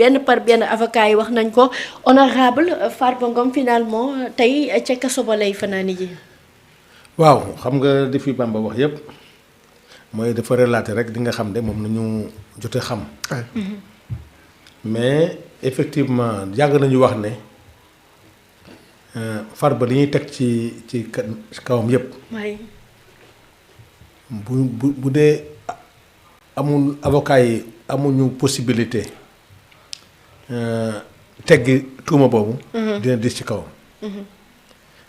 benn par benn avocat yi wax nañ ko honorable Farba Ngom finalement tey ca kaso ba lay fanaani ji. waaw xam nga li fi Bamba wax yépp mooy dafa relater rek di nga xam ne moom nañu jote xam. mais effectivement yàgg nañu wax ne Farba li ñuy teg ci kawam yépp bu dee amul avocat yi amuñu possibilité teggi tuuma boobu. dina dis ci kawam.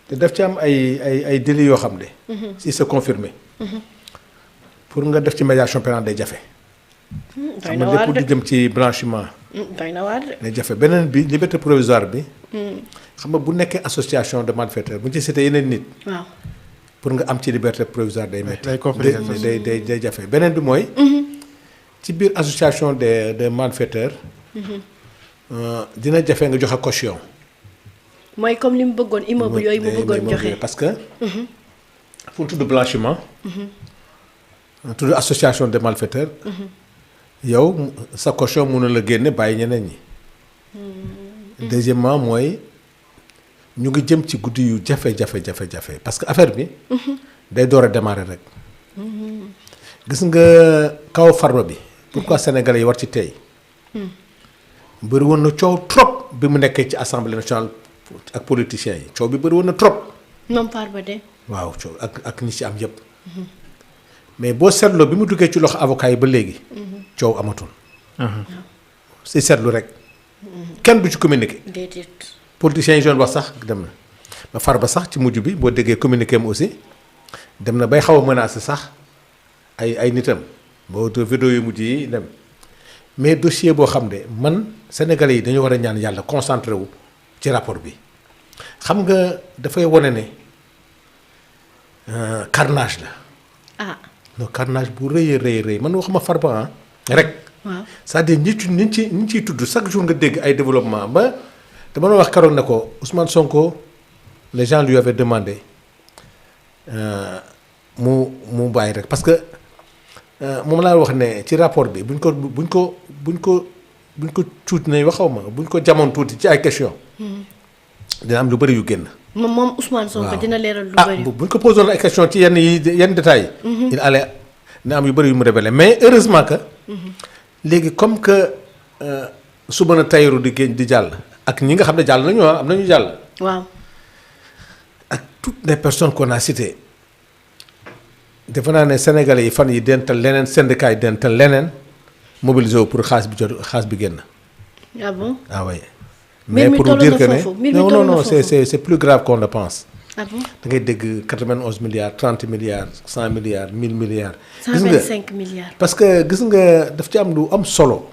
te daf ci am ay délits yoo xam ne. si c'est confirmé. pour nga def ci médiation pénale day jafe. doy na waar lépp di jëm ci blanchiment. doy na waar de. day jafe beneen bi liberté provisoire bi. xam nga bu nekkee association de malfaiteurs bu ñu ci cité yeneen nit. waaw pour nga am ci liberté provisoire day métti. day jafe beneen bi mooy. ci biir association de malfaiteurs. dina jafe nga joxe caution. mooy comme li mu bëggoon immeuble yooyu mu bëggoon joxe. parce que. fu mu tudd blanchiment. tudd association de malfaiteurs. yow sa caution mun na la génne bàyyi ñeneen ñi. deuxièmement mooy ñu ngi jëm ci guddi yu jafe parce que affaire bi. day door a démarrer rek. gis nga kaw Farba bi. pourquoi sénégalais yi war ci tey. bëri woon na coow trop bi mu nekkee ci assemblée nationale ak politiciens yi coow bi bëri woon na trop. moom Farba de. waaw coow ak ñi ci am yépp mais boo seetloo bi mu duggee ci loxo avocat yi ba léegi. coow amatul. si seetlu rek. kenn du ci communiqué. déedéet. politiciens yi doon wax sax dem na ba Farba sax ci mujj bi boo déggee communiqué am aussi dem na bay xaw a menacé sax ay nitam boo de vidéo yu mujj yi dem mais dossier boo xam ne man sénégalais yi dañu war a ñaan yàlla concentré wu ci rapport bi xam nga dafay wane ne carnage la. ah non carnage bu rëy man waxuma Farba rek. waaw c'est-à-dire ñi ciy tudd chaque jour nga dégg ay développement ba dama doon wax keroog ne ko Ousmane Sonko les gens lui avaient demandé mu bàyyi rek parce que moom laa wax ne ci rapport bi buñ ko tuuti nañ waxaw ma buñ ko jamoon tuuti ci ay question dina am lu bëri yu génn. moom Ousmane Sonko dina leeral lu bëri. buñ ko posé woon ay question ci yenn détails yi. il allait dina am yu bëri yu mu révélé mais heureusement que. léegi comme que suba na Tahirou di jàll ak ñi nga xam ne jàll nañu am nañu jàll. waaw. ak toutes les personnes qu'on a citées defe naa ne Sénégalais yi fan yi dental leneen syndicat yi dental leneen mobilisé wu pour xaalis bi génn. ah bon ah oui. mais pour dire que ne non c'est plus grave qu'on le pense. ah bon da ngay dégg 91 milliards 30 milliards 100 milliards 1000 milliards. 125 milliards. parce que gis nga daf ci am lu am solo.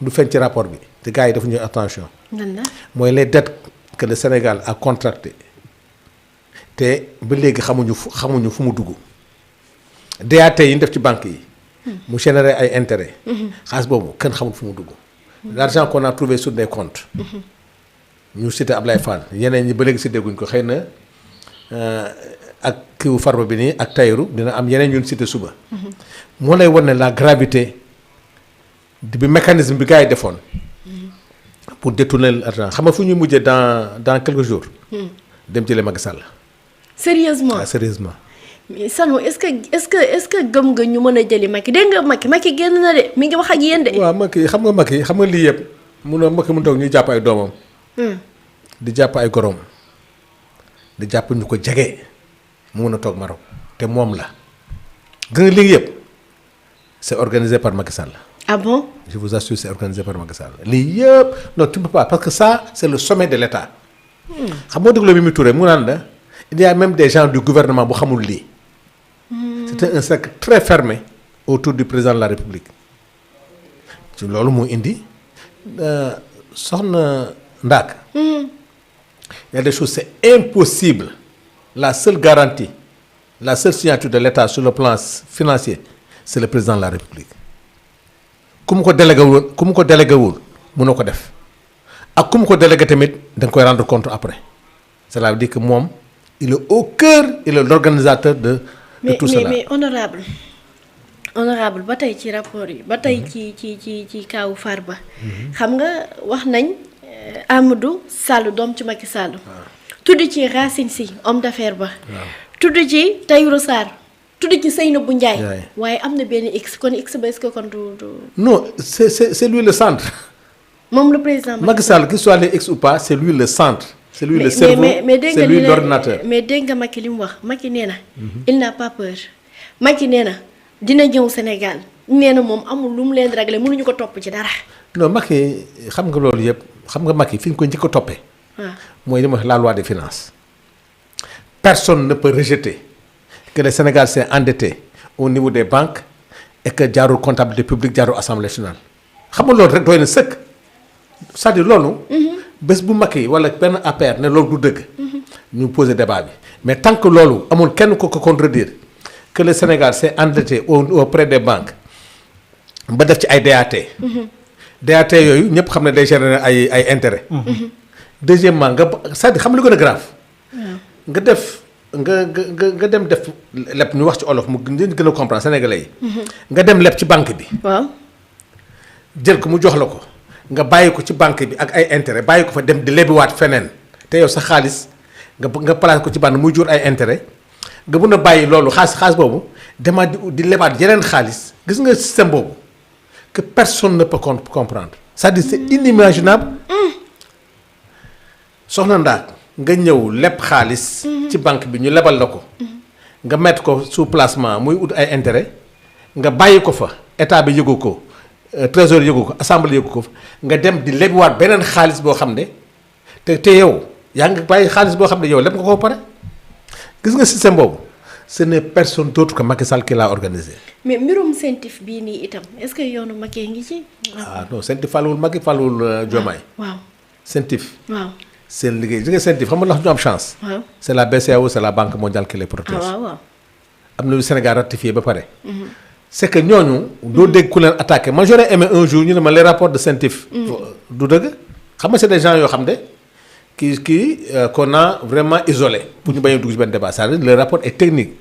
lu feeñ ci rapport bi te gars yi dafa ñuy attention. nan la mooy les dettes que le Sénégal a contractées te ba léegi xamuñu fu mu dugg. DAT yi ñu def ci banque yi. mu générer ay intérêts. xaalis boobu kenn xamul fu mu dugg. l'argent qu'on a trouvé sur des comptes. ñu cité Ablaye Fall yeneen ñi ba léegi cité guñ ko xëy na ak kiw Farba bi nii ak Tahirou dina am yeneen ñun cité suba. moo lay wan ne la gravité bi mécanisme bi gars yi defoon. pour détourner l'argent xam nga fu ñuy mujjee dans quelques jours. dem jëlee Macky Sall. sérieusement waaw sérieusement. mais Sano est-ce que gëm nga ñu mën a jëli Macky dégg nga Macky génn na de mi ngi wax ak yéen de. waaw Macky xam nga lii yëpp Macky mu toog ñuy jàpp ay doomam. di jàpp ay gorom di jàpp ñu ko jege mu mën a toog Maroc te moom la gën a lii yëpp c'est organisé par Macky Sall. ah bon. je vous assure c'est organisé par Macky Sall lii yëpp non tu ne peux pas parce que ça c'est le sommet de l'État. xam nga déglu Mimi Touré mu naan la il y a même des gens du gouvernement bu xamul lii. c'était un cercle très fermé autour du président de la République ci loolu moo indi soxna Ndaak. Il y a des choses c'est impossible la seule garantie la seule signature de l'État sur le plan financier c'est le président de la République ku mu ko délégué wul mënoo ko def ak ku mu ko délégué tamit da nga koy rendre compte après cela veut dire que moom il est au cœur il est l'organisateur de tout cela. mais honorable honorable ba tey ci rapport yi ba tey ci kaawu Farba. xam nga wax nañ Amadou Sall doom ci Macky Sall. tudd ci Racine Sy homme d'affaires ba. tudd ci Tahirou Sarr. tudd ci Seynabou Ndiaye. waaye am na benn x kon x ba est-ce que kon du. non c'est lui le centre. moom le président Macky Sall qu'il soit les x ou pas c'est lui le centre. c'est lui le cerveau c'est lui l'ordinateur. mais dégg nga Macky li mu wax Macky nee na. il n'a pas peur. Macky nee na dina ñëw Sénégal nee na moom amul lu mu leen réglé mënuñu ko topp ci dara. non Macky xam nga loolu yëpp xam nga Macky fi ñu ko njëkk a toppee. waaw mooy li ma wax la loi des finances. personne ne peut rejeter que le Sénégal s'est endetté au niveau des banques et que jaarul comptabilité publique jaarul assemblée nationale xam nga loolu rek doy na sëkk c'est-à-dire loolu. bés bu Macky wala benn APR ne loolu du dëgg. ñu poser débat bi mais tant que loolu amul kenn ko contredire que le Sénégal s'est endetté auprès des banques ba def ci ay DAT. DAT yooyu ñëpp xam ne day générer ay intérêts. deuxièmement nga c'est-à-dire xam nga lu gën a grave. nga def nga dem def leb ñu wax ci olof mu gën a comprendre sénégalais yi. nga dem leb ci banque bi. waaw jël ko mu jox la ko nga bàyyi ko ci banque bi ak ay intérêts bàyyi ko fa dem di lebiwaat feneen te yow sa xaalis nga placé ko ci banque muy jur ay intérêts nga mun a bàyyi loolu xaalis boobu demaat di lebaat yeneen xaalis gis nga système boobu que personne ne peut comprendre c'est-à-dire c'est inimaginable. soxna Ndaak nga ñëw leb xaalis. ci banque bi ñu lebal la ko. nga mettre ko sous placement muy ut ay intérêt nga bàyyi ko fa état bi yëgu ko trésor yëgu ko assemblée yëgu ko fa nga dem di lebiwaat beneen xaalis boo xam ne te yow yaa ngi bàyyi xaalis boo xam ne yow leb nga ko pare gis nga système boobu ce n'est personne d'autre que Macky Sall qui l'a organisé. mais mbirum CENTIF bii nii itam est-ce que yoonu Macky ngi ci. ah non CENTIF fàlluwul Macky fàlluwul Diomaye. waaw CENTIF. waaw. seen liggéey gis nga CENTIF xam nga ndax ñu am chance. waaw c'est la BCEAO c'est la Banque mondiale qui les protège. waaw. am na lu Sénégal ratifié ba pare. c'est que ñooñu. doo dégg ku leen attaqué man j'aurais aimé un jour ñu ne ma les rapports de CENTIF. du dëgg xam nga c'est des gens yoo xam ne qu'on a vraiment isolé pour ñu bañ a dugg ci benn débat c'est-à-dire le rapport est technique.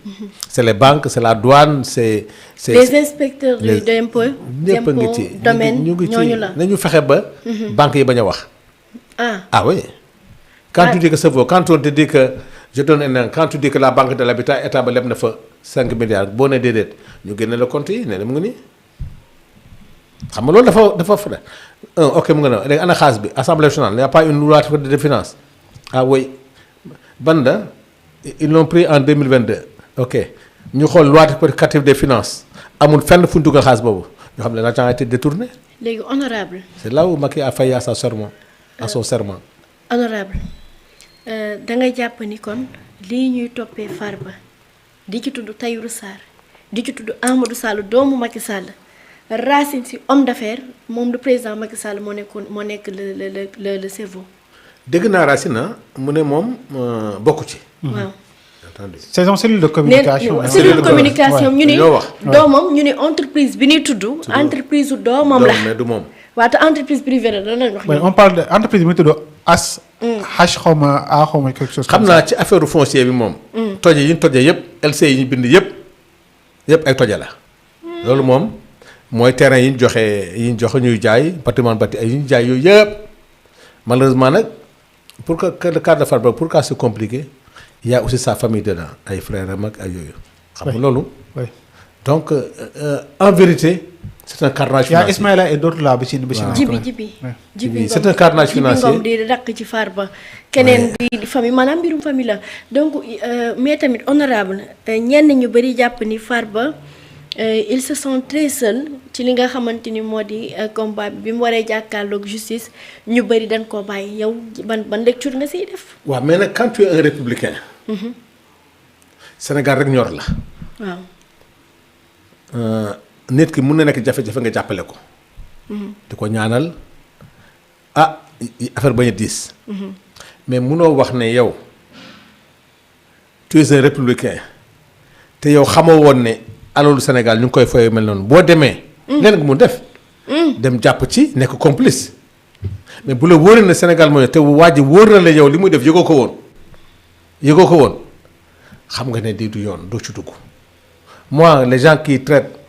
c'est les banques c'est la douane c'est les inspecteurs d'impôts. ñëpp a ngi ci domaine ñu ngi ci ñooñu la nañu fexe ba. banques yi bañ a wax. ah oui. quand tu dis que c'est faux quand on te dit que je donne un quand tu dis que la banque de l'habitat état ba leb na fa 5 milliards boo nee déedéet ñu génne la compte yi nee na mu ngi nii xam nga loolu dafa frais ok mu ngi ne léegi ana xaalis bi assemblée nationale il n'y a pas une loi de finances ah oui ban la ils l'ont pris en 2022 ok ñu xool loi rectificative des finances amul fenn fu ñu dugal xaalis boobu ñu xam ne l'argent a été détourné. léegi honorable c'est là où Macky a failli à sa serment à son serment. honorable da nga jàpp ni kon lii ñuy toppee Farba di ci tudd Tahirou Sarr di ci tudd Amadou Sall doomu Macky Sall Racine Sy homme d'affaires moom le président Macky Sall moo nekk le cerveau. dégg naa Racine mu ne moom bokku ci. waaw. c'est une cellule de communication. cellule de communication ñu ni ñoo wax. doomam ñu ni entreprise bi ñuy tudd. entreprise su doomam la mais du moom. waaw te entreprise privée la danañ wax. on parle de entreprise bi ñu tudd H xawma A xawma quelque chose. xam naa ci affaire foncier bi moom. toje yi ñu toje yëpp LC yi ñu bind yëpp ay toje la. loolu moom mooy terrain yi ñu joxe ñuy jaay patrimoine bâti ay yi ñu jaay yooyu yëpp malheureusement nag pour que le cas de Farba pourquoi c'est compliqué il y a aussi sa famille dedans ay frères am ak ay yooyu. xam nga loolu. donc en vérité. c'est un carnage financier. Il y a Ismaïla et d'autres là. Jibi c'est un carnage financier. Ngom di rakk ci Farba. keneen di famille maanaam mbirum famille la donc mais tamit honorable ñenn ñu bari jàpp ni Farba ils se sont très seuls ci li nga xamante ni moo di combat bi mu waree jàkkaarloog justice ñu bari dañ koo bàyyi yow ban lecture nga siy def. waaw mais nag quand tu es un républicain. Sénégal rek ñor la. waaw. nit ki mun na nekk jafe-jafe nga jàppale ko. di ko ñaanal affaire bañ a diis. mais munoo wax ne yow tu es un républicain te yow xamoo woon ne alalu Sénégal ñu ngi koy foyee mel noonu boo demee. leen nga mun def. dem jàpp ci nekk complice. mais bu la wóoree ne Sénégal mooy te waa ji wóor na la yow li muy def yëgoo ko woon xam nga ne di du yoon doo ci dugg moi les gens qui traitent